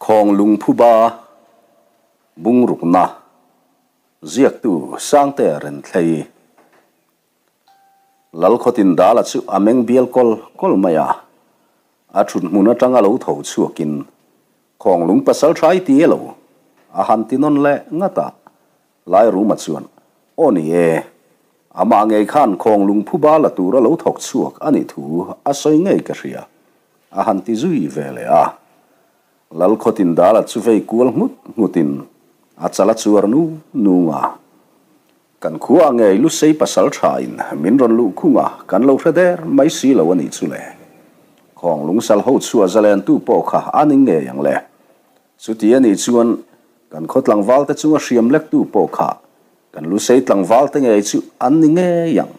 Khawng lungphuba bungrukna ziaktu Sangte Renthlei Lalkhawtin Dala chu a meng bial kawl kawl mai a, a thut hmun atanga lo tho chhuakin Khawng lung pasal tha i ti e lo a han ti nawn leh ngat a, Lairuma chuan Aw ni e, amah ngei khan Khawng lungphuba la tura lo thawk chhuak a nih thu a sawi ngei ka hria a han ti zui ve leh a. Lalkhawtin Dala chu vei kual nghut nghutin a chal a chuar nu nung a. Kan khua ngei Lusei pasal thain min rawn luh khung a, kan lo hre der mai si lo a nih chu le. Khawng lungsal ho chhuah zalentu pawh kha a ni ngei ang le. Chuti a nih chuan kan khaw tlangvalte chunga hriam lektu pawh kha kan Lusei tlangvalte ngei chu an ni ngei ang.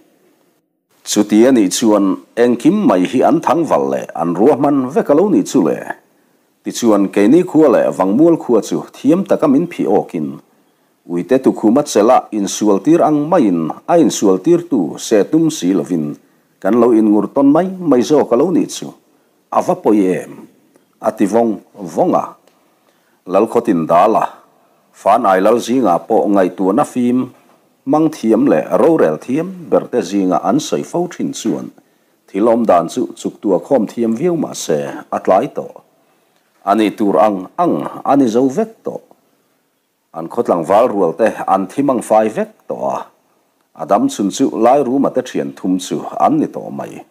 Chuti a nih chuan engkim mai hi an thangval leh an ruahman vek a lo nih chu le. Tichuan keini khua leh Vangmual khua chu thiam taka min phih awkin uite tukhuma chelh a insualtir ang maiin a insualtirtu se tum si lovin kan lo inngur tawn mai mai zawk a lo nih chu a va pawi em? a ti vawng vawng a. Lalkhawtin Dala, Fanai lal zingah pawh ngaihtuahna fim Mang thiam leh rorel thiam berte zinga an sawi fo thin chuan thil awm dan chu chuktua khawm thiam viau mah se a tlai tawh. A nih tur ang ang a ni zo vek tawh. An khaw tlangval rual te an thi mang fai vek tawh a, a dam chhun chu Lairuma te thian thum chu an ni tawh mai.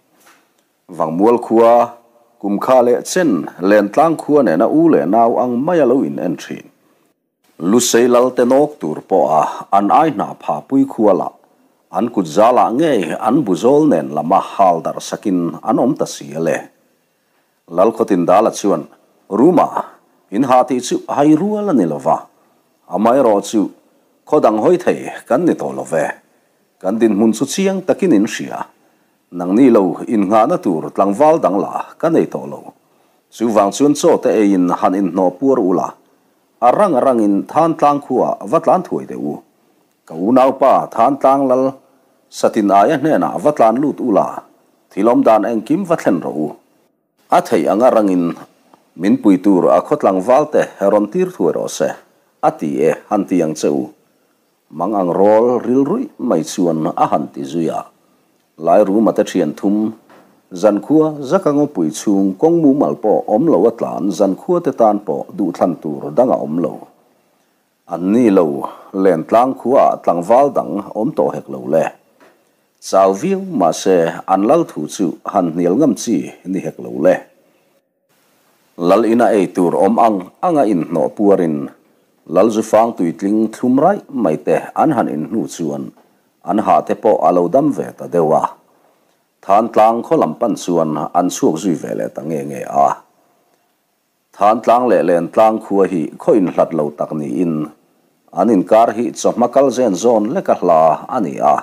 Vangmual khua, Kumkha leh Chen, Lentlang khua nena u leh nau ang maia lo in en thin. Lusei lal te nawk tur pawha an ai hna pha pui khualah an kut zalah ngei an bu zawl nen lama hal darh sakin an awm ta si a le. Lalkhawtin Dala chuan, Ruma, in ha tih chu hai rual a ni lo va, amaherawh chu khaw dang hawi thei kan ni tawh lo ve. Kan dinhmun chu chiang takin in hria. Nangni lo innghahna tur tlangval dang la ka nei tawh lo. Chuvang chuan chaw te eiin han inhnawh puar ula, A rang a rangin Thantlang khuaah va tlan thuai deuh u. Ka unaupa Thantlang lal Satin aia hnenah va tlan lut u la, thil awm dan engkim va thlen rawh u. A theih anga rangin min pui tur a khaw tlangvalte rawn tir thuai rawh se, a ti e han ti ang che u. Mang ang rawl ril ruih mai chuan a han ti zui a. Lairuma te thian thum, zankhua zaka ngawpui chhung kawng mumal pawh awm lo a tlan zankhua te tan pawh duhthlan tur dang a awm lo. An ni lo, Lentlang khuaah tlangval dang awm tawh hek lo le. Chau viau mahse an lal thu chu han hnial ngam chi ni hek lo le. Lal ina ei tur awm ang anga inhnawh puarin Lal Zufang tuitling thlum raih mai te an han inhnu chuan an hah te pawh a lo dam ve ta deuh a. Thantlang khaw lam pan chuan an chhuak zui ve leh ta nge nge a. Thantlang leh Lentlang khua hi khaw inhlat lo tak niin an inkar hi chawhma kal zen zawn leka hla a ni a.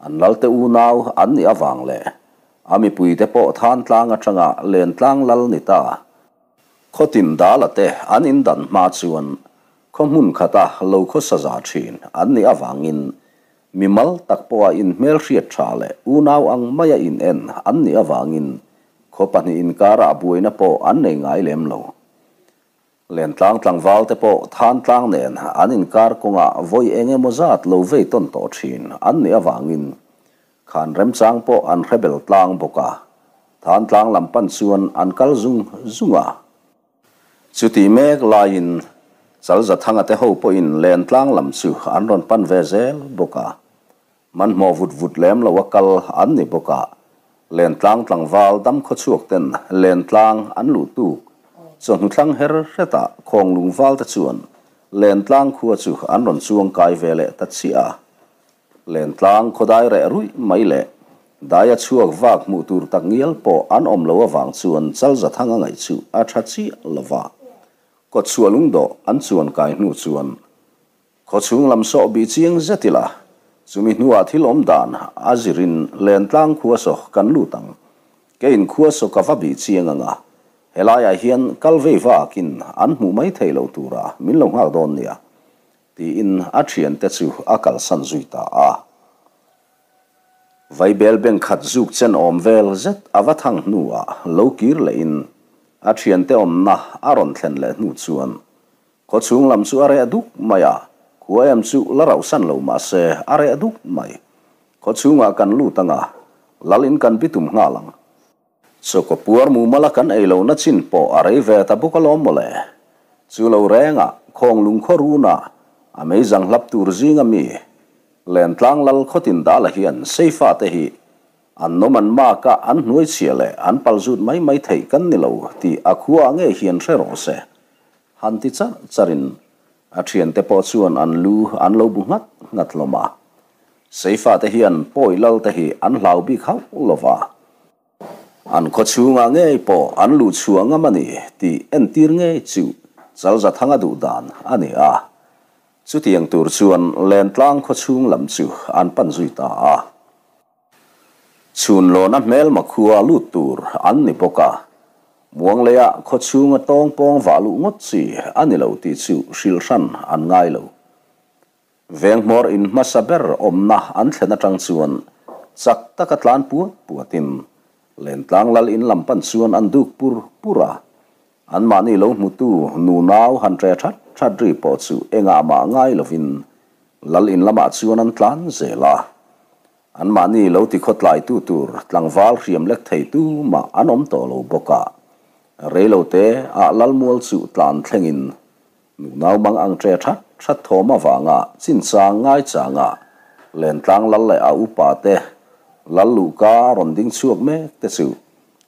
An lalte unau an nih avang leh a mipuite pawh Thantlang atanga Lentlang lal ni ta. Khawtin Dala te an indan hma chuan khaw hmun khata lo khaw saza thin an nih avangin mimal tak pawha inhmelhriat tha leh unau ang maia inen an nih avangin khaw pahnih inkarah buaina pawh an nei ngai lem lo. Lentlang tlangval te pawh Thantlang nen an inkar kawngah vawi eng emaw zat lo vei tawn tawh thin an nih avangin khan remchang pawh an hre bel tlang bawk a, Thantlang lam pan chuan an kal zung zung a. Chutih mek laiin Chalzathanga te ho pawhin Lentlang lam chu an rawn pan ve zel bawk a. Hmanhmawh vut vut lem lo a kal an ni bawk a, Lentlang tlangval dam khawchhuak ten Lentlang an luh tuk. Chawhnu thlang her hretah Khawnglung val te chuan Lentlang khua chu an rawn chuang kai ve leh ta chiah a. Lentlang khawdai reh ruih mai leh daia chhuak vak hmuh tur tak ngial pawh an awm lo avang chuan Chalzathang a ngaih chu a tha chiah lo va. Kawtchhuah lungdawh an chuan kai hnu chuan Khawchhung lam sawh bih chiang zet ila, chumi hnuah thil awm dan a zirin Lentlang khua saw kan lut ang. Keiin khua saw ka va bih chiang ang a, helaiah hian kal vei vakin an hmuh mai thei lo tura min lo nghak dawn nia, tiin a thiante chu a kalsan zui ta a. Vaibel beng khat zuk chen awm vel zet a va thang hnuah lo kir lehin A thiante awmna a rawn thlen leh hnu chuan khawchhung lam chu a reh duk mai a, khua em chu la rauhsan lo mah se a reh duk mai. Khawchhungah kan lut anga, lal in kan bitum nghal ang. Chawkaw puar mumal a kan ei lohna chin pawh a rei ve ta bawk alawm mawle. Chu lo rengah Khawnglung khaw runa a meizang hlap tur zinga mi Lentlang lal khawtin dala hian Seifa te hi an nawm an mak a, an hnuaichhia leh an palzut mai mai theih kan ni lo tih a khua ngei hian hre rawh se. Han ti char charin a thiante pawh chuan an lu an lo bu nghat nghat hlawm a. Seifa te hian pawi lal te hi an hlau bik hauh lo va. An khaw chhungah ngei pawh an luh chhuah ngam a ni tih entir ngei chu Chalzathanga duh dan a ni a. Chutiang tur chuan Lentlang khaw chhung lam chu an pan zui ta a. Chhun lawna hmelma khua lut tur an ni bawk a, Muangleia khaw chhunga tawng pawng vah luh ngawt chi a ni lo tih chu hrilh hran an ngai lo. Venghmawr in hmasa ber awmna an thlen atang chuan chak taka tlan puat puatin Lentlang lal in lam pan chuan an duk pur pur a, anmahni lo hmutu nunau han tre that that ri pawh chu engah mah ngai lovin lal in lamah chuan an tlan zel a. Anmahni lo tikhawtlaitu tur tlangval hriam lek theitu mah an awm tawh lo bawk a, reilote ah lalmual chu tlan thlengin Nunau mang ang tre that that thawm avanga chinchang ngaichanga Lentlang lal leh a upa te lal luhka a rawn ding chhuak mek te chu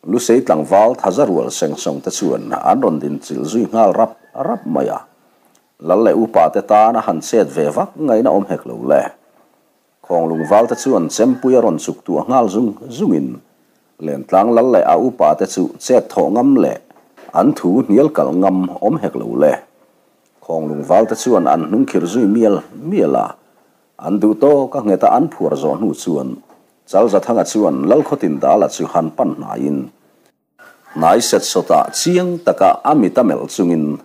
Lusei tlangval thaza rual sengsawng te chuan an rawn din chilh zui nghal rap rap mai a. Lal leh upa te tan a han chet ve vak ngaihna awm hek lo le. Khawnglung val te chuan chempui a rawn chuk tuah nghal zung zungin Lentlang lal leh a upa te chu chet thawh ngam leh an thu hnial kalh ngam awm hek lo le. Khawnglung val te chuan an hnung khir zui mial mial a, an duh tawk a ngheta an phuar zawh hnu chuan Chalzathanga chuan Lalkhawtin Dala chu han pan hnaiin hnai set sawtah chiang taka a mit a melh chungin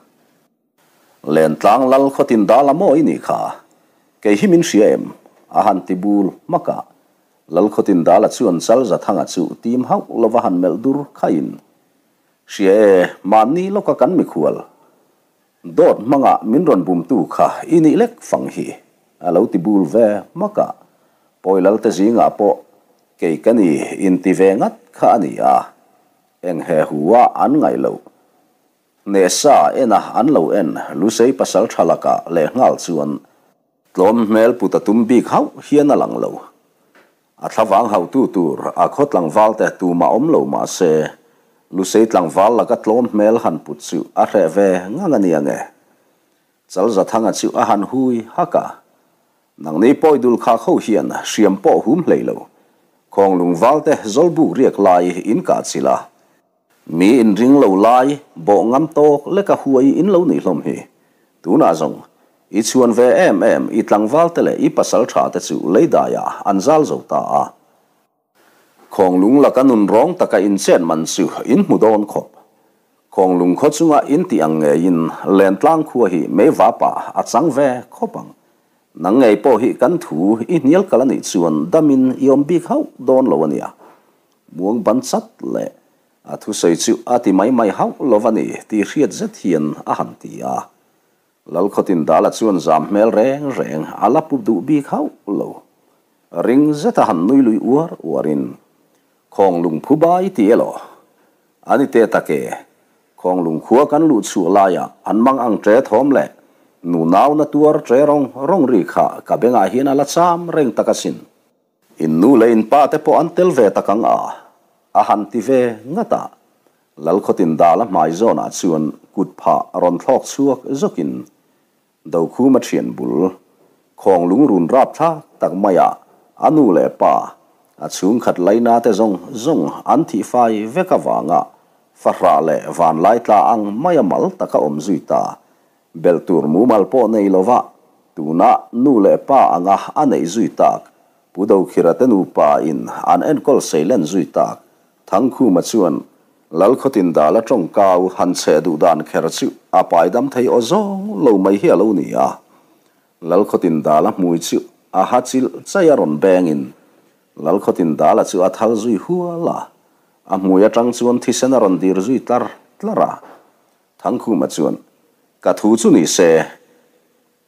Lentlang lal khawtin dal a mawi nih kha. Kei hi min hria em? A han ti bul hmak a. Lal khawtin dala chuan Chalzathanga chu tim hauh lova han melh dur khaiin, Hria e, mahni lawka kan mikhual. Dawt hmanga min rawn bumtu kha i nih lek fang hi, a lo ti bul ve hmak a. Pawi lalte zingah pawh kei ka ni inti ve ngat kha a ni a. Eng he hu a an ngaih loh. Hnehsa ena an lo en Lusei pasal tha lakah lehnghal chuan tlawm hmel put a tum bik hauh hian a lang lo. A thlavang hauhtu tur a khaw tlangval te tumah awm lo mah se Lusei tlangval laka tlawm hmel han put chu a hreh ve ngang a nia nge. Chalzathanga chu a han hui hak a. Nangni pawi dul khak ho hian hriam pawh hum hlei lo. Khawnglung valte zawlbuk riak lai in kah chilh a. Mi inring lo lai, bawh ngam tawk leka huai in lo nih hlawm hi. Tunah zawng, i chhuan ve em em, i tlangval te leh i pasal tha te chu leidaiah an zal zo ta a. Khawnglung laka nun rawng taka in chet man chu in hmu dawn khawp. Khawnglung khaw chunga in tih ang ngeiin Lentlang khua hi meivapa a chang ve khawp ang. Nang ngei pawh hi kan thu i hnial kal a nih chuan damin i awm bik hauh dawn lo a nia. Muang ban chat leh a thusawi chu a ti mai mai hauh lo a ni tih hriat zet hian a han ti a. Lalkhawtin Dala chuan zam hmel reng reng a la pu duh bik hauh lo. Ring zeta han nui lui uar uarin, Khawng lungphu bai ti elaw? A ni te tak e, Khawng lungkhua kan luh chhuah laiah an mang ang ṭe thawm leh nunau na tuar ṭe rawng rawng ri kha ka bengah hian a la cham reng tak asin. In nu leh in pa te pawh an tel ve tak ang a, a han ti ve ngat a. Lalkhawtin dal a hmai zawnah chuan kut phah rawn thlawk chhuak zawkin Dokhuma thian bul khawng lungrun rapthlak tak maiah a nu leh pa, a chhungkhat laina te zawng zawng an thih fai vek avanga fahrah leh vanlai tla ang maia mal taka awm zui ta. Belh tur mumal pawh nei lova tuna nu leh pa anga a neih zui tak Pu Dokhira te nupa in an enkawl seilen zui tak Thangkhuma chuan Lalkhawtin dala tawngkau han cheh duh dan kher chu a paidam thei aw zawng lo mai hi a lo ni a. Lalkhawtin dala hmui chu a ha chilh chai a rawn bengin Lalkhawtin dala chu a thal zui hual a, a hmui atang chuan thisen a rawn dir zui tlar tlar a. Thangkhuma chuan, Ka thu chu ni se,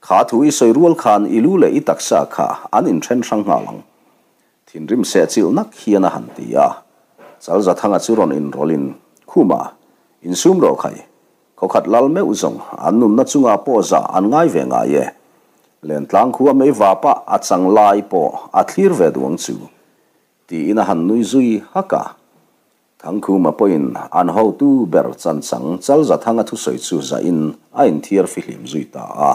kha thu i sawi rual khan i lu leh i taksa kha an inthen hrang nghal ang. Thinrim sehchilh nak hian a han ti a. Chalzathanga chu rawn inrawlhin, Khuma, insum rawh khai. Khawkhat lal meuh zawng an nunna chungah pawh zah an ngai ve ngai e. Lentlang khua mei vapa a chang lai pawh a thlir ve duh ang chu. Tiin a han nui zui hak a. Thangkhuma pawhin an hotu ber chanchang Chalzathanga thusawi chu zahin a inthiar fihlim zui ta a.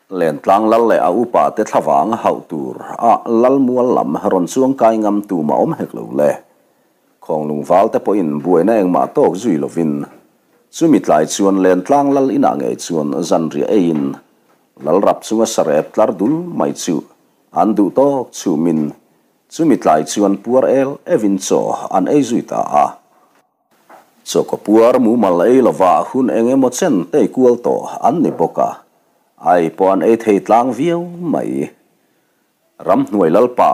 Lentlang lal leh a upa te thlavang hauh tur a lal mual lam rawn chuang kai ngam tum a awm hek lo le. Khawnglung val te pawhin buaina engmah tawk zui lovin chumi tlai chuan Lentlang lal inah ngei chuan zanriah eiin lal rap chunga sarep tlar dul mai chu an duh tawk chhumin chumi tlai chuan puar el evin chaw an ei zui ta a. Chaw ka puar mumal ei lova hun eng emaw chen tei kual tawh an ni bawk a, ai pawh an ei thei tlang viau mai. Ramhnuai Lalpa,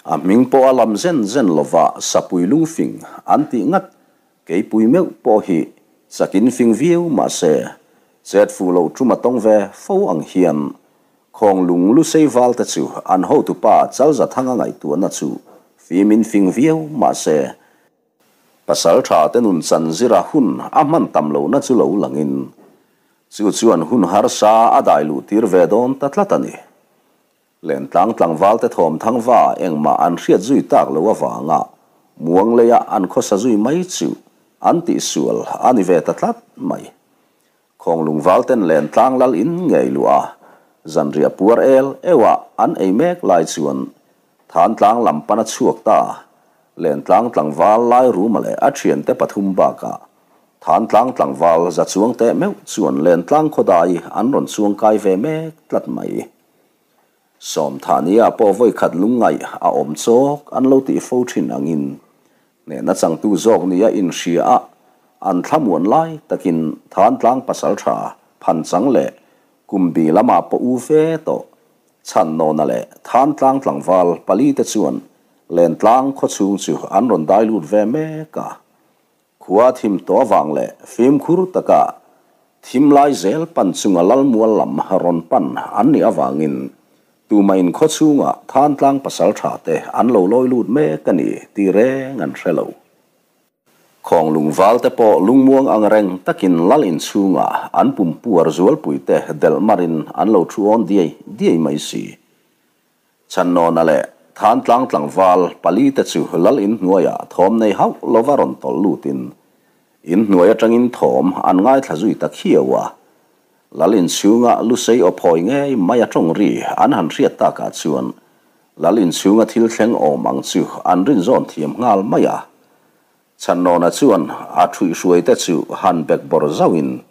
a hming pawh a lam zen zen lova sapui lungfing an tih ngat keipui meuh pawh hi chakin fing viau mah se, chet fuh loh tum a tawng ve fo ang hian Khawnglung lusei val te chu an hotupa Chalzathanga ngaihtuahna chu fimin fing viau mah se, Pasal tha te nun chan zira hun a hman tam lohna chu lo langin, chu chuan hun harsa a dai luh tir ve dawn ta tlat a ni. Lentlang tlangval te thawm thang va engmah an hriat zui tak loh avanga muang leia an khawsa zui mai chu an tihsual a ni ve ta tlat mai. Khawnglung val ten Lentlang lal in ngei luah a, zanriah puar el euh a an ei mek lai chuan Thantlang lam pan a chhuak ta. Lentlang tlangval lai ruma leh a thiante pathum bakah Thantlang tlangval za chuang teh meuh chuan Lentlang khawdai an rawn chuang kai ve mek tlat mai. Sawmthania pawh vawikhat lungngaih a awm chawk an lo tih fo thin angin Hnehna changtu zawk nia inhria a, an thlamuan lai takin Thantlang pasaltha Phanchang leh Kumbi lamah pawh u fe tawh Chhannawna leh Thantlang tlangval palite chuan Lentlang khawchhung chu an rawn dai lut ve mek a. Khua thim tawh avang leh fimkhur taka thim lai zel pan chunga Lalmual lam rawn pan an nih avangin Tumahin khaw chhungah Thantlang pasaltha te an lo lawi lut mek a ni tih reng an hre lo. Khawnglung val te pawh lungmuang ang reng takin lal inchhungah an pumpuar zualpui te delh marin an lo thu awn diai diai mai si. Chhannawna leh Thantlang tlangval palite chu lal inhnuaiah thawm nei hauh lova rawn tawlh lutin inhnuai atangin thawm an ngaithla zui ta khiau a. Lal inchhunga lusei aw phawi ngei mai a tawng ri an han hriat takah chuan Lal inchhunga thil thleng awm ang chu an rinzawn thiam nghal mai a. Chhannawna chuan a thuihhruaite chu han bek bawr zauhin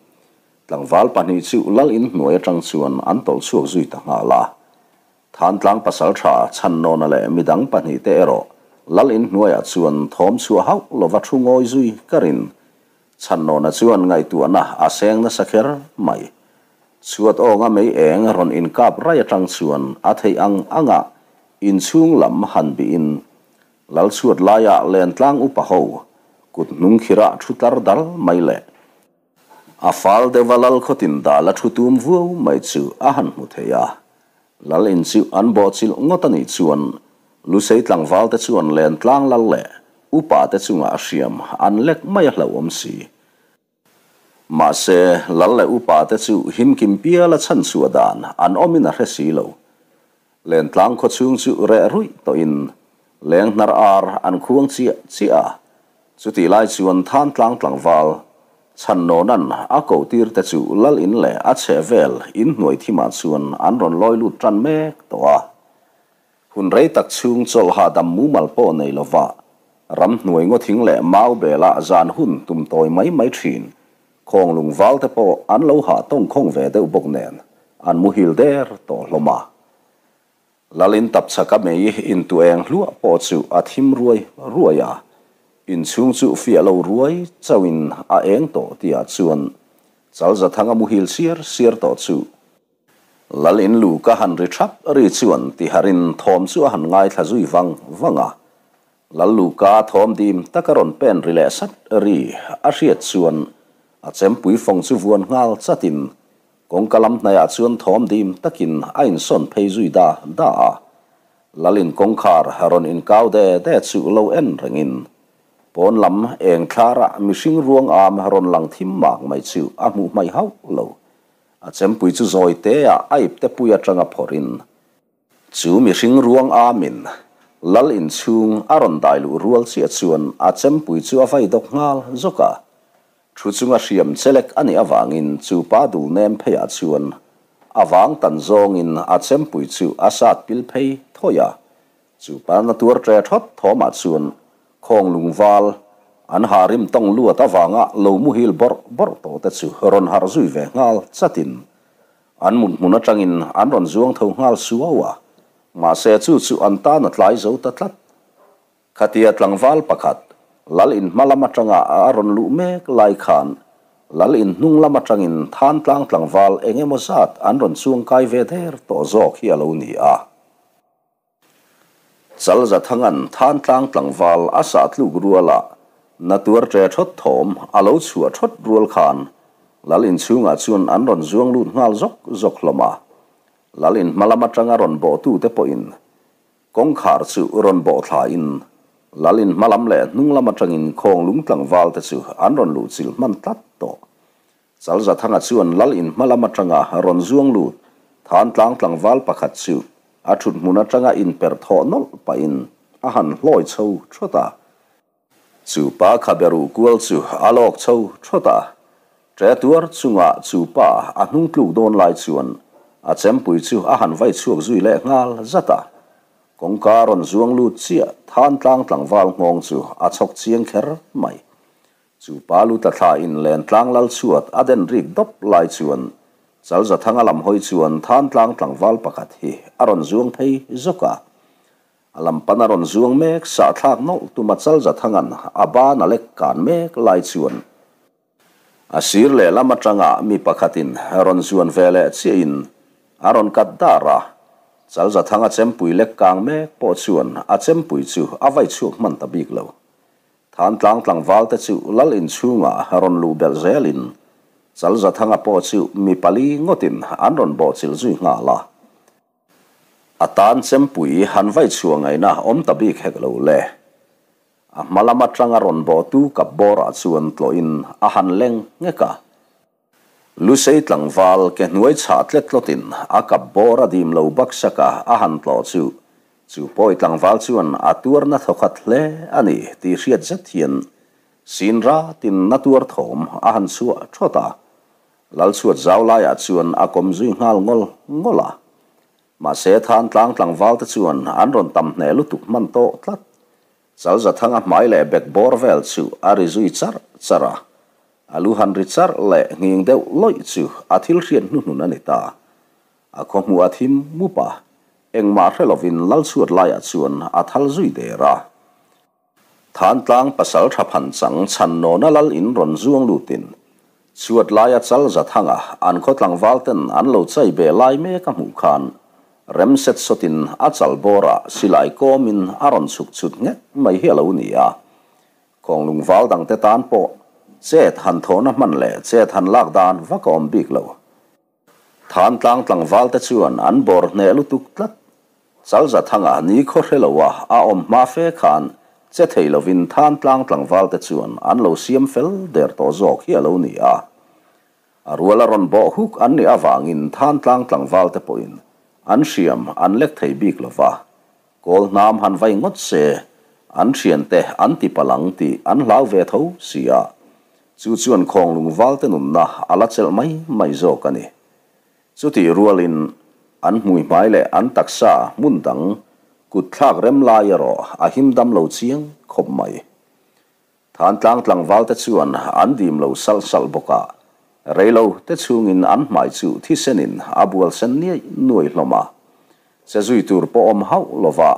tlangval pahnih chu Lal inhnuai atang chuan an tawlh chhuak zui ta nghal a. Thantlang pasaltha Chhannawna leh midang pahnihte erawh Lal inhnuaiah chuan thawm chhuah hauh lova thu ngawi zui ka rin Chhannawna chuan ngaihtuahna a seng nasa kher mai. Chhuat awnga mei eng rawn inkap rai atang chuan a theih ang anga inchhung lam han bihin Lal chhuat laia Lentlang upa ho kut hnung khirah thu tlar dal mai leh a fal deuha Lal khawtin dal a thu tum vuau mai chu a han hmu thei a. Lal in chu an bawhchilh ngawt a nih chuan Lusei tlangval te chuan Lentlang lal leh upa te chungah a hriam an lek mai a hlauhawm si. Mahse, lal leh upa te chu himkim piala chhanchhuah dan an awmin a hre si lo. Lentlang khawchhung chu reh ruih tawhin leng hnar ar an khuang chiah chiah a, chutih lai chuan Thantlang tlangval Chhannawnan a koh tir te chu lal in leh a chheh vel inhnuai thimah chuan an rawn lawi lut tan mek tawh a. Hun rei tak chhung chawlh hahdam mumal pawh nei lova ramhnuai ngaw thing leh mau bela zan hun tum tawi mai mai thin Khawnglung val te pawh an lo hah tawng khawng ve deuh bawk nen an muhil der tawh hlawm a. Lalin tapchhaka mei intueng hluah pawh chu a thim ruai ruai a, inchhung chu fiah lo ruai chauhin a eng tawh tihah chuan Chalzathanga muhil siar siar tawh chu Lal in lu ka han ri thap ri chuan tiharin thawm chu a han ngaithla zui vang vang a. Lalluka thawm dim taka rawn pen ri leh sat ri a hriat chuan a chempui fawng chu vuan nghal chatin kawngka lam hnaihah chuan thawm dim takin a insawn phei zui da da a. Lalin kawngkhar rawn inkau de de chu lo en rengin pawn lam eng thlara mihring ruang am rawn lang thim mak mai chu a hmuh hmaih hauh lo. A chempui chu zawi te-ah a ipte pui atanga phawrhin Chu mihring ruang amin Lal inchhung a rawn dai luh rual chiah chuan a chempui chu a vai dawk nghal zawk a. Thu chunga hriam chelek a nih avangin chu pa dul nem pheiah chuan a vang tan zawngin a chempui chu a sat pil phei thawih a. Chu pa na tuar ṭe ṭhawt thawmah chuan khawng lungval an ha rim tawng luat avanga lo muhil bawrh bawrh tawh te chu rawn harh zui ve nghal chatin An mut hmun atangin an rawn zuang tho nghal suau a, mahse chu chu an tan a tlai zo ta tlat. Khatia tlangval pakhat Lal in hma lam atanga a rawn luh mek lai khan Lal in hnung lam atangin Thantlang tlangval eng emaw zat an rawn chuang kai ve der tawh zawk hi a lo ni a. Chalzathanga'n Thantlang tlangval a sah tluk ruala na tuar ṭe ṭhawt thawm a lo chhuah ṭhawt rual khan Lal inchhungah chuan an rawn zuang lut nghal zawk zawk hlawm a. Lal in hma lam aṭanga rawn bawhtute pawhin kawngkhar chu rawn bawh thlain Lal in hma lam leh hnung lam aṭangin khawnglung tlangvalte chu an rawn luhchilh hman tlat tawh. Chalzathanga chuan Lal in hma lam atanga rawn zuang lut Thantlang tlangval pakhat chu a thut hmun atanga inperh thawh nawlh pahin a han hlawi chho thawt a. Chu pa khabe ruh kual chu a lawk chho thawt a. Ṭe tuar chunga chu pa a hnung tluk dawn lai chuan a chempui chu a han vai chhuak zui leh nghal zat a. Kawngka rawn zuang lut chiah Thantlang tlangval nghawng chu a chhawk chiang kher mai. Chu pa lu tla thla in len tlang lal chhuat a den rik dawp lai chuan Chalzathanga lam hawi chuan Thantlang tlangval pakhat hi a rawn zuang phei zawk a. A lam pan a rawn zuang mek sahthlak nawlh tuma Chalzathanga'n a ban a lek kan mek lai chuan a sir lehlam atanga mi pakhatin rawn zuan ve leh chiahin a rawn kat dar a. Chalzathanga chempui lek kang mek pawh chuan a chempui chu a vai chhuak hman ta bik lo. Thantlang tlangvalte chu Lal inchhungah rawn luh belh zelin Chalzathanga pawh chu mi pali ngawtin an rawn bawhchilh zui nghal a. A tan chempui han vai chhuah ngaihna awm ta bik hek lo le. A hma lam atanga rawn bawhtu kap bawrah chuan tlawhin a han leng nghek a. Lusei tlangval ke hnuai chhah tlet tlawtin a kap bawr a dim lo baksaka a han tlawh chu, chu pawi tlangval chuan a tuarna thawkhat hle a ni tih hriat zet hian sin ratin na tuar thawm a han chhuah thawt a, Lalchhuat zau laiah chuan a kawm zui nghal ngawl ngawl a. Mahse Thantlang tlangvalte chuan an rawn tam hneh lutuk hman tawh tlat. Chalzathanga hmai leh bek bawr vel chu a ri zui charh charh a, a lu han ri charh leh nghing deuh lawih chu a thil hriat hnuhnun a ni ta. A khaw hmuh a thim mup a, engmah hre lovin Lalchhuat laiah chuan a thal zui der a. Thantlang pasal tha phan chang chhan nawna lal in rawn zuang lutin chhuat laia Chalzathanga an khaw tlangval ten an lo chai beh lai mek a hmuh khan Rem set sawtin a chal bawrah silai kawmin a rawn chhuk chhut nghet mai hi a lo ni a. Khawnglung val dangte tan pawh chet han thawhna hman leh chet han lak dan vak a awm bik lo. Thantlang tlangvalte chuan an bawr hneh lutuk tlat. Chalzathanga ni khaw hre loa a awm hma fe khan che thei lovin Thantlang tlangvalte chuan an lo siam fel der tawh zawk hi a lo ni a. A rual a rawn bawh huk an nih avangin Thantlang tlangvalte pawhin an hriam an lek thei bik lo va, kawl hnam han vai ngawt se an thiante an ti palh ang tih an hlau ve tho si a, chu chuan khawnglung valte nunna a la chelh mai mai zawk a ni. Chutih rualin an hmuihmai leh an taksa hmun dang kut thlak rem lai erawh a him dam lo chiang khawp mai. Thantlang tlangvalte chuan an dim lo salh salh bawk a, reilo te chhungin an hmai chu thisenin a bual sen niaih nuai hlawm a. Che zui tur pawh awm hauh lova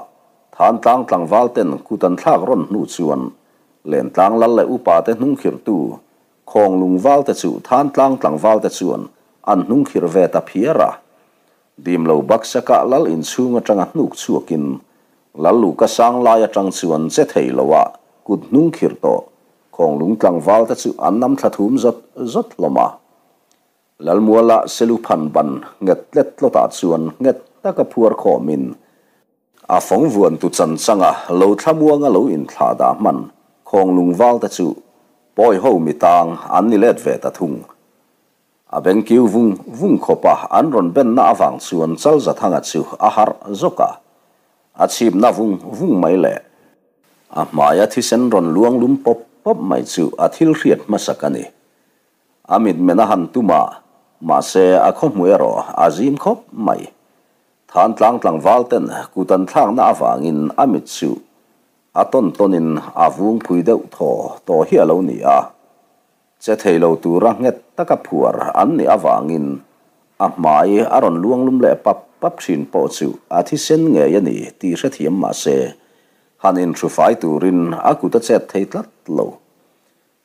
Thantlang tlangvalten kut an thlak rawn hnu chuan Lentlang lal leh upate hnungkhirhtu Khawnglung valte chu Thantlang tlangvalte chuan an hnungkhirh ve ta phiar a. Dim lo baksakah lal inchhung atanga hnuk chhuakin. Lal luhka sang lai atang chuan che thei loa kut hnung khirh tawh Khawnglung tlangval te chu an nam thla thum zawt zawt hlawm a. Lalmuala selu phan ban nghet tlet tlawtah chuan nghet taka phuar khawmin a fawng vuantu chan changa lo thlamuanga lo inthlah dah hman Khawnglung val te chu pawi ho mi tang an ni let ve ta thung. A beng kiu vung vung khawp a an rawn benna avang chuan Chalzathanga chu a harh zawk a, a chhipna vung vung mai le. A hmaia thisen rawn luang lum pawp pawp mai chu a thil hriat hmasak a ni. A mitmen a han tum a, mahse a khawhmuh erawh a zim khawp mai. Than tlang tlangval ten kut an thlakna avangin a mit chu a tawn tawnin a vung phui deuh thaw tawh hi a lo ni a. Che thei lo tura nghet taka phuar an nih avangin a hmai a rawn luang lum leh pap pap thin pawh chu a thisen ngei a ni tih hrethiam mah se, han inhrufai turin a kut a chet thei tlat lo.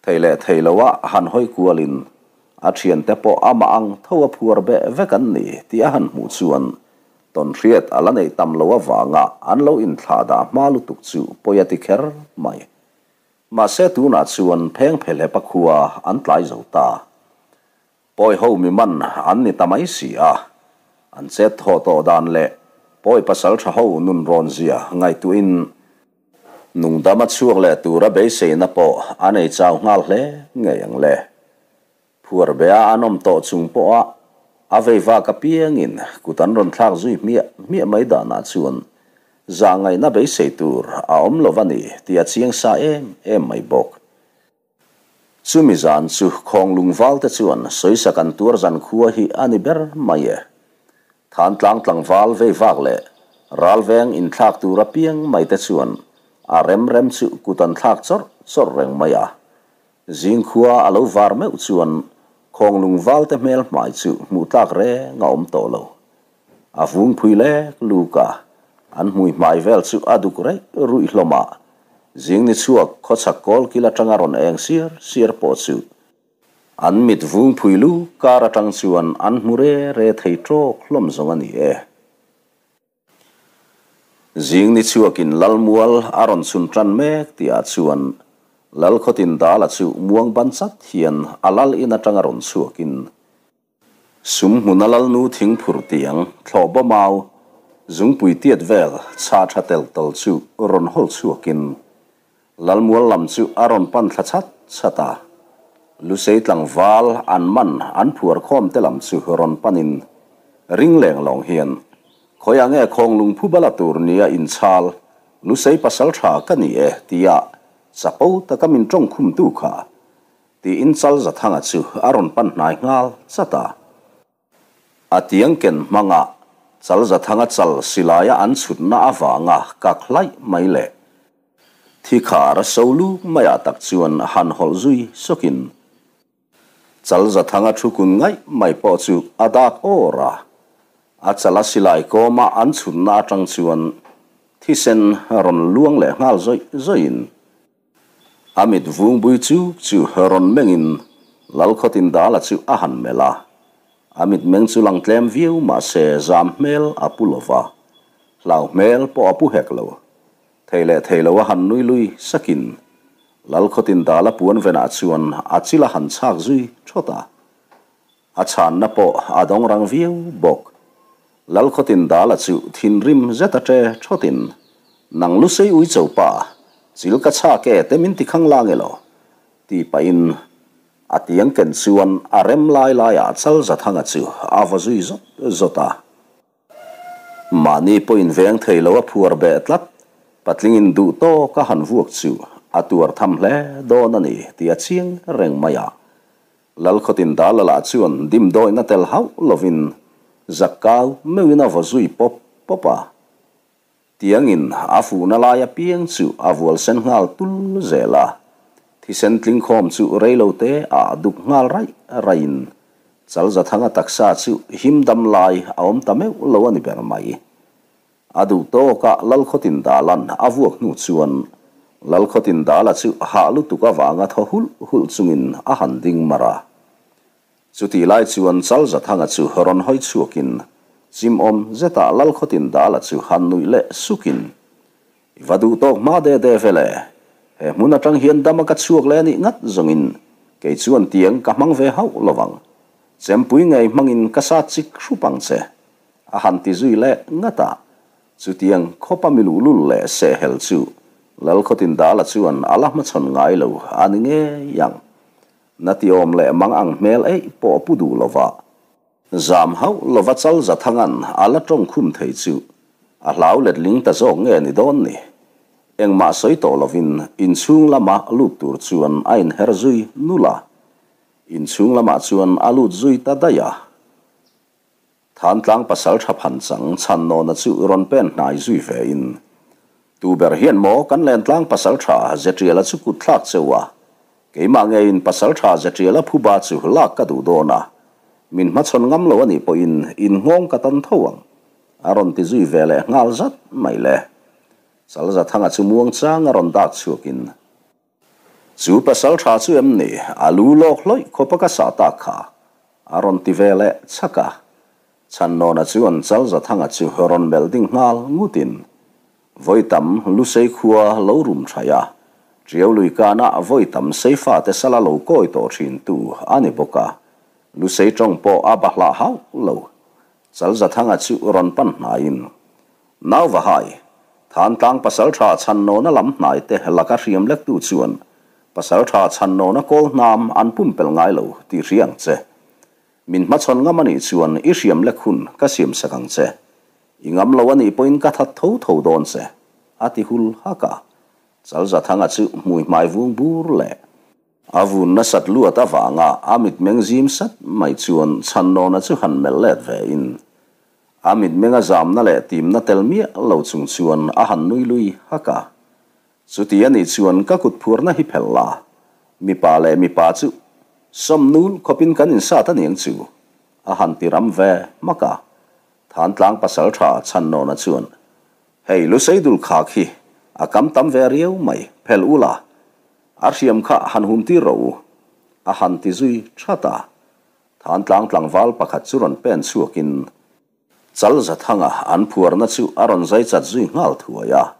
Thei leh thei loa han hawi kualin a thiante pawh amah ang tho a phuar beh vek an ni tih a han hmuh chuan tawnhriat a la neih tam lo avanga an lo inthlah dah hma lutuk chu pawi a ti kher mai. Mahse tunah chuan pheng phelhep a khua an tlai zo ta. Pawi ho mi man an ni ta mai si a, an chet thawh tawh dan leh pawi pasal tha ho nun rawn zia ngaihtuahin nungdam a chhuak leh tura beiseina pawh a nei chau nghal hle ngei ang le. Phuar bea an awm tawh chung pawha a vei vak apiangin kut an rawn thlak zui hmiah hmiah mai danah chuan zahngaihna beisei tur a awm lo a ni tih a chiang sa em em mai bawk. Chumi zan chu Khawnglung valte chuan sawisak an tuar zan khua hi a ni ber mai e. Thantlang tlangval vei vak leh ralveng inthlak tur apiang mai te chuan a rem rem chu kut an thlak chawrh chawrh reng mai a. Zingkhua a lo var meuh chuan Khawnglung valte hmel hmai chu hmuh tlak reng a awm tawh lo. A vung phui lek luk a, an hmui hmai vel chu a duk reih ruih hlawm a, zing ni chhuak khawchhak kawl kil atanga rawn eng siar siar pawh chu an mit vung phui lu kar atang chuan an hmu re re thei tawk hlawm zawng a ni e. Zing ni chhuakin Lalmual a rawn chhun tan mek tihah chuan Lalkhawtin Dala chu muang ban chat hian a lal in atanga rawn chhuakin Sum hmuna lalnu thing phurh tiang, thlawhba mau, zungpui tiat vel chhah tha tel tal chu rawn hawl chhuakin Lalmual lam chu a rawn pan thla chhat chhat a. Lusei tlangval an man an phuar khawm te lam chu rawn panin ring leng lawng hian, Khawiah nge khawnglung phu bala tur nia inchhal, Lusei pasal tha ka ni e tia chapo taka min tawngkhumtu kha Tiin Chalzathanga chu a rawn pan hnai nghal chat a. A tiang ken hmanga Chalzathanga chal silaia an chhutna avanga kak hlaih mai leh thi khar a so luk maiah tak chuan han hawlh zui sawkin Chalzathanga thu kun ngaih mai pawh chu a dak awr a. A chala silai kawma an chhutna atang chuan thisen rawn luang leh nghal zawih zawihin A mit vungbui chu chu rawn mengin Lalkhawtin Dala chu a han melh a. A mitmeng chu lang tlem viau mahse zam hmel a pu lo va, hlau hmel pawh a pu hek lo. Thei leh thei lo a han nui lui sakin Lalkhawtin Dala puan venah chuan a chil a han chhak zui thawt a. A chhanna pawh a dawng rang viau bawk. Lalkhawtin Dala chu thinrim zet a ṭe ṭhawtin, Nang Lusei Uicho pa, chil ka chhak e te min ti khang lang elaw? ti pahin a tiang ken chuan a rem lai laiah Chalzathanga chu a va zui zawt zawt a. Mahni pawhin veng thei lo a phuar beh tlat, patlingin duh tawk a han vuak chu a tuar tham hle dawn a ni tih a chiang reng mai a. Lalkhawtin Dala lah chuan dimdawihna tel hauh lovin Zakkau meuhin a vaw zui pawp pawp a. Tiangin a fuhna lai apiang chu a vual sen nghal tul zel a, thisen tlingkhawm chu reilote ah duk nghal raih raihin Chalzathanga taksa chu him dam lai a awm ta meuh lo a ni ber mai. A duh tawkah Lalkhawtin Dalan a vuak hnu chuan Lalkhawtin Dala chu hah lutuk avanga thaw hulh hulh chungin a han ding mar a. Chutih lai chuan Chalzathanga chu rawn hawi chhuakin chimawm zetah Lalkhawtin Dala chu han nuih leh sukin. I va duh tawk hma de de ve le. He hmun atang hian dama ka chhuak leh a nih ngat zawngin kei chuan tiang ka hmang ve hauh lovang. Chempui ngei hmangin ka sa chik hrup ang che. A han ti zui leh ngat a. Chutiang khawpa mi luhlul leh sehhel chu Lalkhawtin Dala chuan a la hmachhawn ngai lo a ni ngei ang. Na ti awm leh mang ang hmel eih pawh a pu duh lova. Zam hauh lova chal za thangan a la tawng khum thei chu a hlau letling ta zawk nge ni dawn ni? Engmah sawi tawh lovin inchhung lama lut tur chuan a inher zui nul a. Inchhung lamah chuan a lut zui ta daih a. Thantlang pasal tha phan chang chhan nawna chu rawn pen hnai zui ve in, Tu ber hian maw kan lentlang pasal tha Zetriala chu kut thlak cheu a, keimah ngeiin pasal tha Zetriala phuba chu lak ka duh dawn a, min hmachhawn ngam lo a nih pawhin in nghawng ka tan tho ang, a rawn ti zui ve leh nghal zat mai le. Chalzathanga chu muangchang a rawn dak chhuakin, Chu pasal tha chu em ni? A lu lawk hlawih khawpa ka sah tak kha a rawn ti ve leh chhak a. Chhannawna chuan Chalzathanga chu rawn melh ding nghal ngutin vawi tam Lusei khua lo rum thaih a, Tiau lui kanah vawi tam Seifate sala lo kawi tawh thintu a ni bawk a, Lusei tawng pawh a bahlah hauh lo. Chalzathanga chu rawn pan hnaiin Nauvahai, Thantlang pasaltha chhannawna lam hnaite laka hriam lektu chuan pasaltha chhannawna kawl hnam an pumpelh ngai lo tih hria ang che. Min hmachhawn ngam a nih chuan i hriam lek hun ka siamsak ang che. I ngam lo a nih pawhin ka that tho tho dawn che, a ti hul hak a. Chalzathanga chu hmui hmai vung bur leh. A vun nasat luat avanga a mitmeng zim sat mai chuan chhannawna chu han melh let ve in A mitmenga zamna leh timna tel miah lo chung chuan a han nui lui hak a. Chuti a nih chuan ka kut phuarna hi phelh la, mipa leh mipa chu sawm nul khawpin kan insat a niang chu, a han ti ram ve hmak a. Thantlang pasaltha Chhannawna chuan, Hei Luseidul khak hi a kam tam ve riau mai, phelh u la, a hriam kha han hum tir rawh u, a han ti zui that a. Thantlang tlangval pakhat chu rawn pen chhuakin Chalzathanga an phuarna chu a rawn zai chat zui nghal thuai a.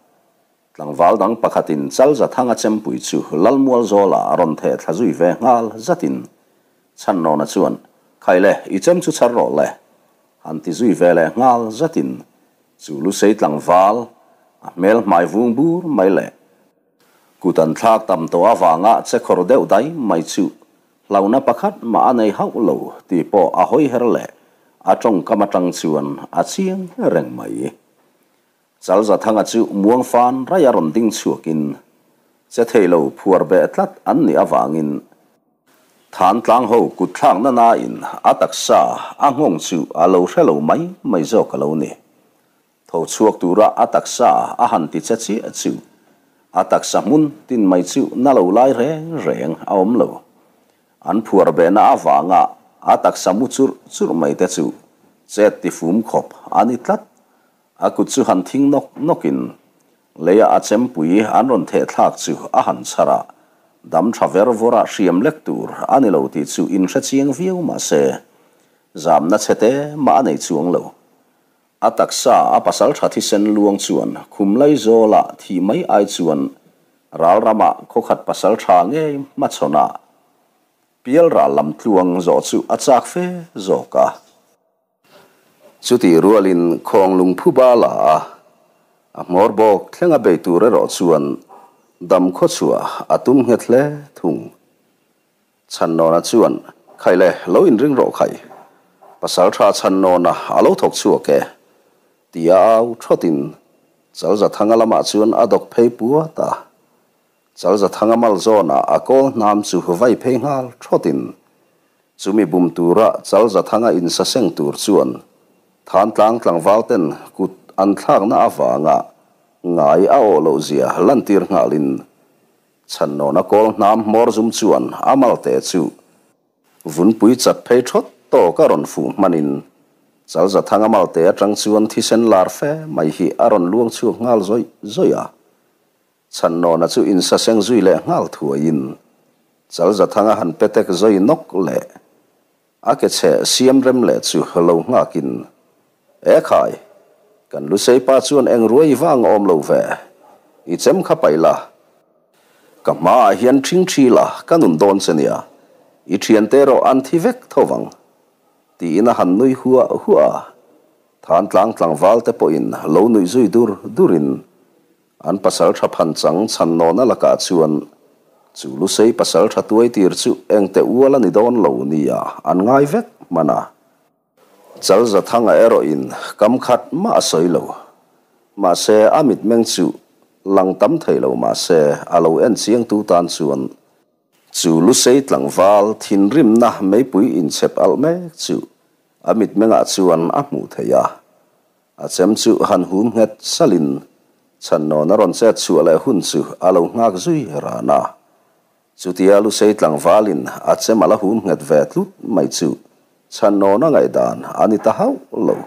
Tlangval dang pakhatin Chalzathanga chempui chu Lalmualzawla a rawn theh thla zui ve nghal zatin Chhannawna chuan, Khai le, i chem chu chhar rawh le, han ti zui ve leh nghal zatin chu Lusei tlangval a hmel hmai vung bur mai le kut an thlak tam tawh avanga che khawr deuh dai mai chu Hlauhna pakhat mah a nei hauh lo tih pawh a hawi her leh a tawngkam atang chuan a chiang reng mai. Chalzathanga chu muang fan raia rawn ding chhuakin che thei lo phuar beh tlat an nih avangin Thantlang ho kut thlakna nain a taksa a nghawng chu a lo hre lo mai mai zawk a lo ni. Tho chhuak tura a taksa a han ti che chiah chu a taksa hmun tin mai chu na lo lai reng reng a awm lo. An phuar behna avanga a taksa mu churh churh mai te chu chet ti fum khawp a ni tlat. A kut chu han thing nawk nawkin leia a chempui an rawn theh thlak chu a han chhar a, dam tha ver vawra hriam lek tur a ni lo tih chu inhre chiang viau mah se zamna chhe te mah a nei chuang lo. A taksa a pasal tha thisen luang chuan khum lai zawlah thih mai ai chuan ral ramah khawkhat pasal tha ngei hmachhawnah pial ral lam tluang zawh chu a chak fe zawk a. Chutih rualin khawng lungphu bala a a hmawr bawk thlenga bei tur erawh chuan dam khawchhuah a tum nghet hle thung. Chhannawna chuan, Khai le, lo inring rawh khai. Pasaltha Chhannawna a lo thawk chhuak e, tia au thawtin Chalzathanga lamah chuan a dawk phei puat a. Chalzathanga mal zawnah a kawl hnam chu vai phei nghal thawtin chumi bum tura Chalzathanga insaseng tur chuan Thantlang tlangval ten kut an thlakna avanga ngai a awh loh zia lantir nghalin Chhannawna kawl hnam hmawr zum chuan a malte chu vunpui chat phei thawt tawk a rawn fuh hmanin Chalzathanga malte atang chuan thisen lar fe mai hi a rawn luang chhuak nghal zawih zawih a. Chhannawna chu insaseng zui leh nghal thuaiin Chalzathanga han petek zawi nawk leh a ke chhe siam rem leh chu lo nghakin, E khai, kan Lusei pa chuan eng ruai vang awm lo ve. I chem kha paih la, ka hmaah hian ṭhingṭhi la ka nun dawn che nia, i ṭhiante erawh an thi vek tho vang, tiin a han nui huah huah a. Thantlang tlangval te pawhin lo nuih zui dur durin an pasalṭha phanchang chhannawna lakah chuan chu Lusei pasalṭha tuaitir chu engte ual a ni dawn lo nia an ngai vek hman a. Chalzathanga erawhin kam khat mah a sawi lo. Mahse, a mitmeng chu lang tam thei lo mah se, a lo en chiangtu tan chuan chu Lusei tlangval thinrimna meipui inchhep alh mek chu a mitmengah chuan a hmuh theih a. A chem chu han hum nghet salhin chhannawn a rawn chet chhuah leh hun chu a lo nghak zui ran a. Chutia Lusei tlangvalin a chem a la hum nghet ve tlut mai chu chhannawn a ngaihdan a ni ta hauh lo.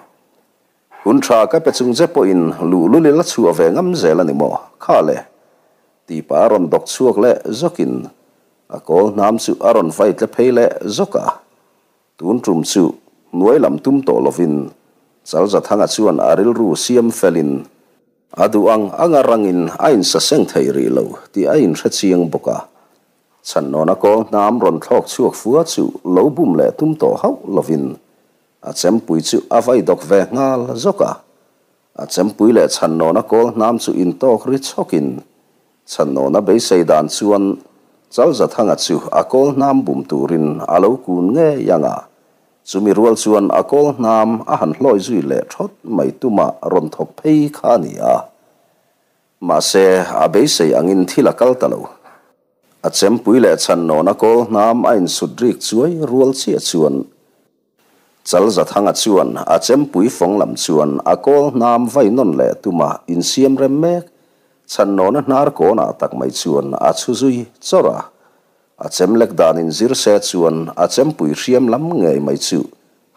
Hun tha ka pe chung che pawhin luhlul i la chhuah ve ngam zel a ni maw? Kha le! Tih pah a rawn dawk chhuak leh zawkin a kawl hnam chu a rawn vai tle phei leh zawk a. Tun tum chu hnuai lam tum tawh lovin Chalzathanga chuan a rilru siam felin a duh ang anga rangin a insaseng thei rih lo tih a inhre chiang bawk a. Chhannawna kawl hnam rawn thlawk chhuak fua chu lo bum leh tum tawh hauh lovin A chempui chu a vai dawk ve nghal zawk a. A chempui leh chhannawna kawl hnam chu intawk ri chhawkin, chhannawna beisei dan chuan Chalzathanga chu a kawl hnam bum turin a lo kun ngei ang a, chumi rual chuan a kawl hnam a han hlawi zui leh thawt mai tuma rawn thawk phei kha a ni a. Mahse, a beisei angin thil a kal ta lo. A chempui leh chhannawna kawl hnam a insut rik chuai rual chiah chuan Chalzathanga chuan a chempui fawng lam chuan a kawl hnam vai nawn leh tuma insiam rem mek chhannawna hnar kawnah tak mai chuan a chhu zui chawrh a. A chem lek dan inzir se chuan a chempui hriam lam ngei mai chu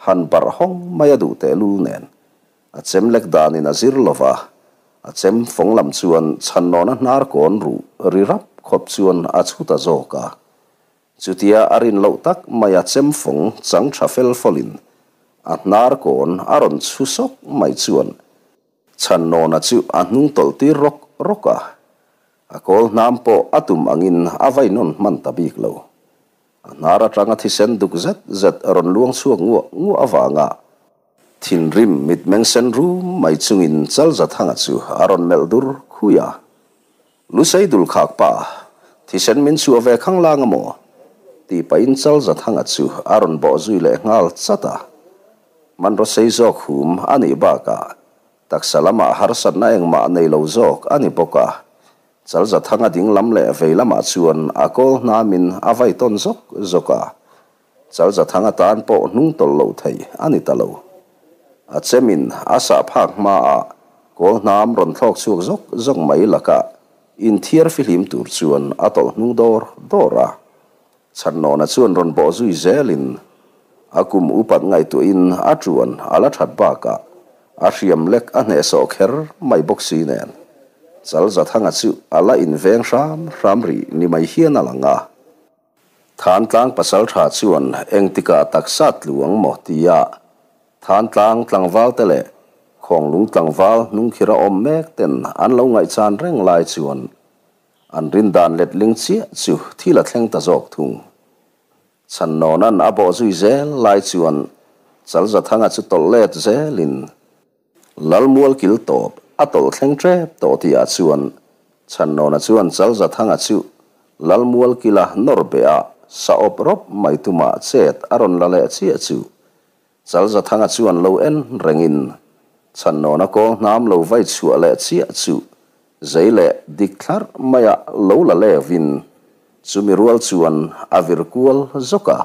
han barh hawng mai a duh tehlul nen a chem lek danin a zir lo va, a chem fawng lam chuan chhannawna hnar kawn ruh ri rap khawp chuan a chhu ta zawk a. Chutia a rin loh tak mai a chem fawng chang tha fel fawlin a hnar kawn a rawn chhu sawk mai chuan Chhannawna chu a hnung tawlh tir rawk rawk a, a kawl hnam pawh a tum angin a vai nawn hman ta bik lo. A hnar atanga thisen duk zet zet rawn luang chhuak nguah nguah avanga thinrim mitmeng sen rum mai chungin Chalzathanga chu a rawn melh dur khui a. Lusei dul khak pa, thisen min chhuah ve khang lang a maw? tih pahin Chalzathanga chu a rawn bawh zui leh nghal chat a. Hmanraw sei zawk hum a nih bakah taksa lamah harsatna engmah nei lo zawk a ni bawk a. Chalzathanga ding lam leh vei lamah chuan a kawl hnamin a vai tawn zawk zawk a. Chalzathanga tan pawh hnung tawlh loh thei a ni ta lo. A chemin a sah phak hmaah kawl hnam rawn thlawk chhuak zawk zawk mai lakah inthiar fihlim tur chuan a tawlh hnung dawr dawr a. Chhannawna chuan rawn bawh zui zelin a kum upat ngaihtuahin a tuan a la that bakah a hriam lek a hnehsawh kher mai bawk si nen Chalzathanga chu a la inveng hram hram rih ni mai hian a lang a. Thantlang pasaltha chuan engtikah taksa tlu ang maw tia Thantlang tlangvalte leh Khawnglung tlangval hnungkhira awm mek ten an lo ngaihchan reng lai chuan an rindan letling chiah chu thil a thleng ta zawk thung. Chhannawna'n a bawh zui zel lai chuan Chalzathanga chu tawlh let zelin Lalmual kil tawp a tawlh thleng tep tawh tihah chuan Chhannawna chuan Chalzathanga chu Lalmual kila nawr beh a sa awp rawp mai tumah chet a rawn la leh chiah chu Chalzathanga chuan lo en rengin Chhannawna kawl hnam lo vai chhuah leh chiah chu zei leh dik thlarh maia lo la levin chumi rual chuan a vir kual zawk a.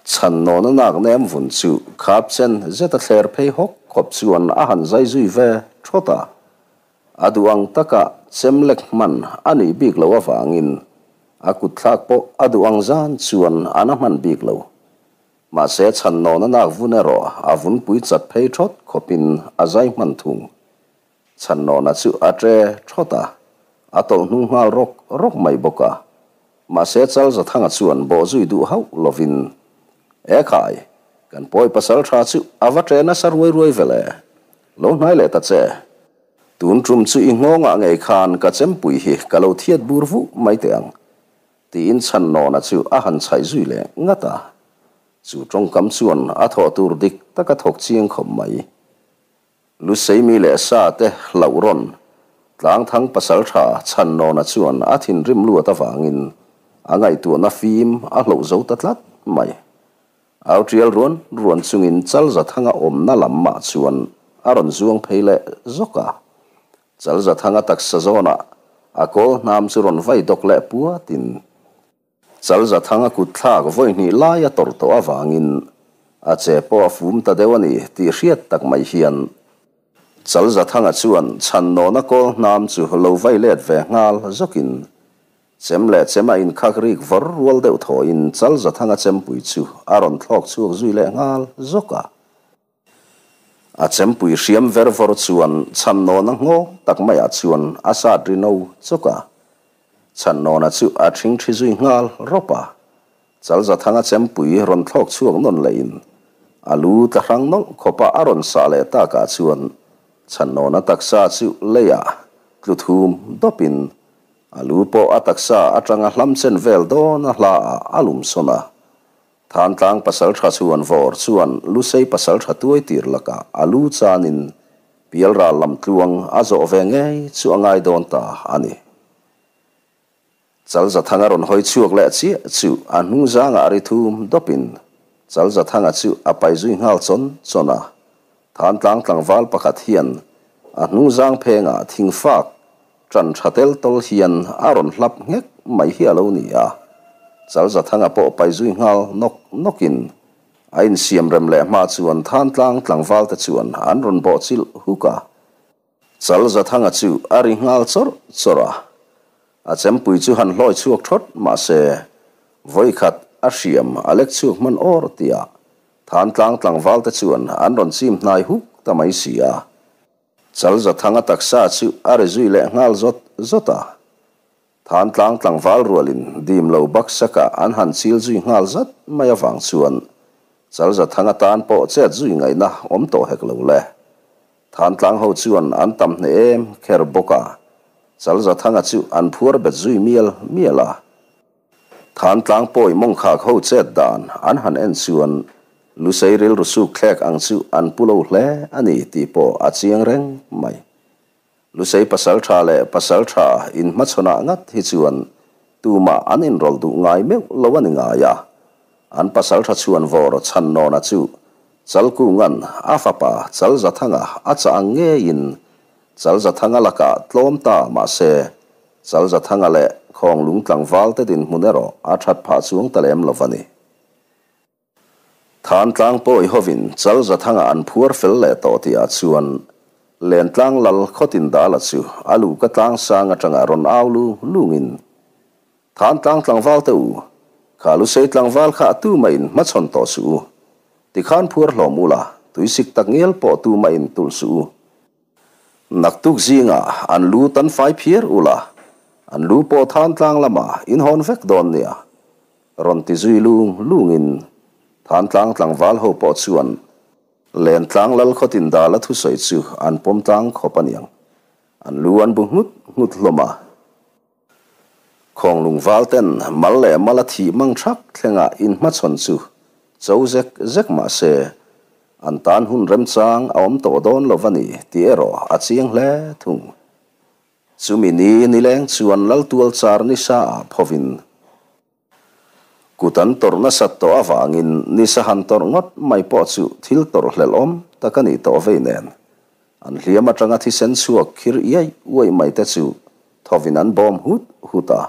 Chhannawna nak nem vun chu khap chen zeta thler phei hawk khawp chuan a han zai zui ve thawt a. A duh ang taka chem lek hman a nih bik loh avangin a kut thlak pawh a duh ang zan chuan a na hman bik lo. Mahse chhannawna nak vun erawh a vunpui chat phei thawt khawpin a zai hman thung. Chhannawna chu a ṭe ṭhawt a, a tawlh hnung nghal rawk rawk mai bawk a. Mahse Chalzathanga chuan bawh zui duh hauh lovin, E khai, kan pawi pasal ṭha chu a va ṭe nasa ruai ruai ve le, lo hnai leh ta che. Tun tum chu i nghawngah ngei khan ka chempui hi ka lo thiat bur vu mai teh ang, tiin Chhannawna chu a han chhaih zui leh ngat a. Chu tawngkam chuan a thawh tur dik tak a thawk chiang khawp mai. Luseimi leh sa te hlauh rawn Tlangthang pasaltha Chhannawna chuan a thinrim luat avangin a ngaihtuahna fim a hloh zo ta tlat mai. Au tial ruan ruan chungin Chalzathanga awmna lam mah chuan a rawn zuang phei leh zawk a. Chalzathanga taksa zawnah a kawl hnam chu rawn vai dawk leh puatin Chalzathanga kut thlak vawi hnih lai a tawrh tawh avangin a che pawh a fum ta deuh a ni tih hriat tak mai hian Chalzathanga chuan Chhannawna kawl hnam chu lo vai let ve nghal zawkin Chem leh chem a inkhak rik vawr rual deuh thawhin Chalzathanga chempui chu a rawn thlawk chhuak zui leh nghal zawk a. A chempui hriam ver vawr chuan Chhannawna nghawng tak maiah chuan a sat ri no chawk a. Chhannawna chu a thingthi zui nghal rawp a. Chalzathanga chempui rawn thlawk chhuak nawn lehin a lu tla hrang nawlh khawpa a rawn sah leh takah chuan Chhannawna taksa chu leiah tlu thum dawpin A lu pawh a taksa atanga hlam chen vel dawn a hla ah a lum sawn a. Thantlang pasaltha chuan vawr chuan Lusei pasaltha tuai tir lakah a lu chanin pialral lam tluang a zawh ve ngei chu a ngai dawn ta a ni. Chalzathanga rawn hawi chhuak leh chiah chu a hnung zangah ri thum dawpin Chalzathanga chu a pai zui nghal chawn chawn a. Thantlang tlangval pakhat hian a hnung zang phengah thingfak ṭan ṭha tel tawl hian a rawn hlap nghek mai hi a lo ni a. Chalzathanga pawh pai zui nghal nawk nawkin a insiam rem leh hma chuan Thantlang tlangvalte chuan an rawn bawh chilh huk a. Chalzathanga chu a ri nghal chawrh chawrh a, a chempui chu han hlawi chhuak thawt mahse vawikhat a hriam a lek chhuak hman awr tihah Thantlang tlangvalte chuan an rawn chim hnai huk ta mai si a. Chalzathanga taksa chu a ri zui leh nghal zawt zawt a. Thantlang tlangval rualin dim lo baksaka an han chil zui nghal zat mai avang chuan Chalzathanga tan pawh chet zui ngaihna awm tawh hek lo le. Thantlang ho chuan an tam hneh em kher bawk a, Chalzathanga chu an phuar bet zui mial mial a. Thantlang pawi mawngkhak ho chet dan an han en chuan Lusei rilru suk thlek ang chu an pu lo hle a ni tih pawh a chiang reng mai. Lusei pasaltha leh pasaltha inhmachhawnah ngat hi chuan tumah an inrawlh duh ngai meuh lo a ni ngai a. An pasaltha chhuan vawr Chhannawna chu Chalkunga'n a fapa Chalzathanga a chah ang ngeiin Chalzathanga lakah tlawm ta mahse Chalzathanga leh Khawnglung tlangvalte dinhmun erawh a that phah chuang ta lem lo a ni. Thantlang pawi hovin Chalzathanga an phuar fel leh tawh tihah chuan Lentlang lal khawtin dala chu a luhka tlang sang atanga rawn au lung lungin, Thantlang tlangvalte u, kha Lusei tlangval kha a tu mah in hmachhawn tawh suh u. Tikhan phuar hlawm ula, tuisik tak ngial pawh tu mah in tulh suh u. Naktuk zingah an lu tan fai phiar ula, an lu pawh than tlang lamah in hawn vek dawn nia, rawn ti zui lung lungin than tlang tlangval ho pawh chuan len tlang lal khawtin dala thusawi chu an pawm tlang khawp aniang, an lu an bu nghut nghut hlawm a. Khawnglung val ten mal leh mal a thih mang thak thlengah inhmachhawn chu cho zek zek mah se, an tan hun remchang a awm tawh dawn lo va ni tih erawh a chiang hle thung. Chumi ni nileng chuan Laltual char nisa ah phovin kut an tawrh nasat tawh avangin nisa han tawrh ngawt mai pawh chu thil tawrh hlelh awm tak a nih tawh vei nen An hliam atanga thisen chhuak khir iai uaih mai te chu thawvin an bawm hut hut a.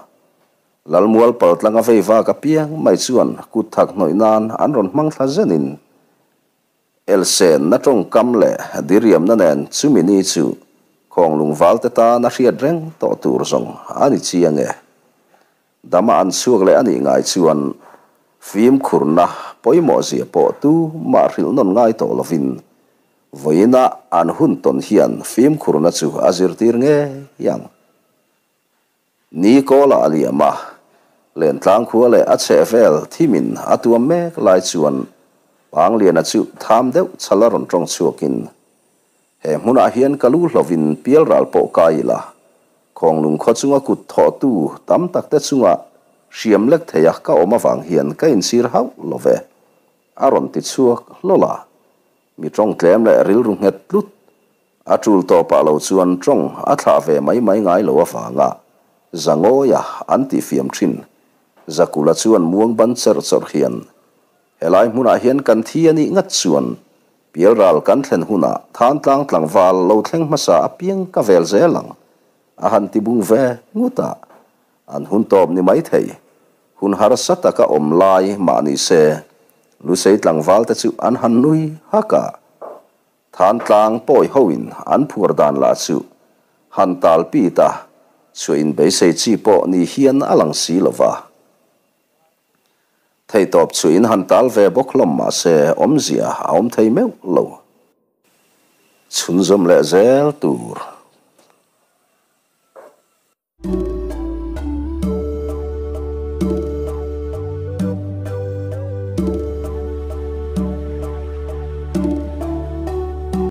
Lalmual paltlanga vei vak apiang mai chuan kut thak hnawih nan an rawn hmang thla zenin Elsen na tawngkam leh diriamna nen chumi ni chu Khawnglung valte tan a hriat reng tawh tur zawng a ni chiang e. Dama an chhuak leh a nih ngai chuan fimkhurna pawimawh zia pawh tu mah hrilh nawn ngai tawh lovin vawiina an hun tawn hian fimkhurna chu a zirtir ngei ang. Ni kawla a liam a, Lentlang khua leh a chheh vel thimin a tuam mek lai chuan Pangliana chu tham deuh chhala rawn tawng chhuakin. He hmunah hian ka lu hlovin pialral pawh kai ila, Khawnglung khaw chunga kut thawhtu tam takte chunga hriam lek theia ka awm avang hian ka inchhir hauh lo ve, a rawn ti chhuak hlawl a. Mi tawng tlem leh rilru nghet tlut a tul tawpah lo chuan tawng a thlah ve mai mai ngai lo avanga Zangawia an tihfiam thin. Zakula chuan muang ban cherh chawrh hian, Helai hmunah hian kan thi a nih ngat chuan Pialral kan thlen hunah Thantlang tlangval lo thleng hmasa apiang ka vel zel ang, a han ti bung ve ngut a. An hun tawp ni mai thei. Hun harsa taka awm lai mah ni se, Lusei tlangval te chu an han nui hak a. Thantlang pawi hoin an phuar dan lah chu han tal pit a, chhuah inbeisei chi pawh ni hian a lang si lo va. Theihtawp chu in han tal ve bawk hlawm mahse awmzia a awm thei meuh lo. Chhunzawm leh zel tur.